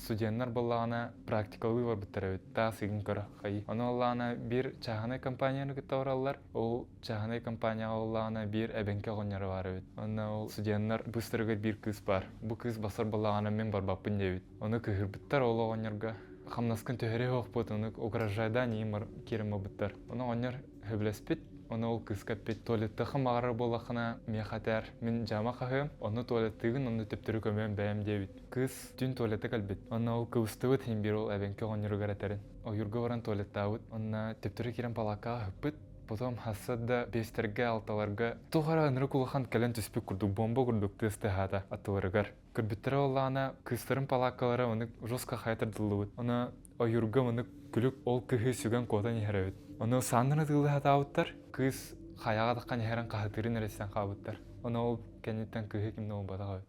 Студеннар буоллаҕына практикалыы барбыттар эбит. Таас игин көрө хайыы. Ону буоллаҕына биир чааһынай компанияны кытта бараллар. Ол чааһынай компанияҕа буоллаҕына биир эбэҥки оҕонньоро баар эбит. Онно ол студеннар быыстарыгар биир кыыс баар. Бу кыыс басар буоллаҕына мин барбаппын диэбит. Ону кыыһырбыттар ол оҕонньорго. Хамнаскын түһэрэ суохпут, ону угрожайдаан иим киирэн барбыттар. Ону оҕонньор сөбүлэспит, ону ол кыыска эппит, туалеттыаххын баҕарар буоллаххына миэхэ этээр, мин дьаама хаһыам, онно туалеттыыгын, онно төптөрү көмүөм бэйэм диэбит. Кыыс түүн туалетта кэлбит. Онно ол кыбыстыбыт иһин биир ол эбэҥки оҕонньоругар этэрин. Ойуурга баран туалеттаабыт, онно төптөрү киирэн палааккаҕа ыһыппыт. Потом хасса да биэстэргэ, алталарга туох эрэ ынырык улахан кэлэн түспүт курдук, бомба курдук тыас тыаһаата аттыларыгар. Көрбүттэрэ буоллаҕына, кыыстарын палааккалара ону жестко хайа тардыллыбыт. Ону ойуурга маны күлүк ол кыыһы сүгэн куотан иһэр эбит. Ону сааннан ытыалыы сатаабыттар. Кыыс хайаҕа таххан иһэрин хаһытыырын эрэ истэн хаалбыттар. Ону ол кэнниттэн кыыһы ким да булбатах эбит.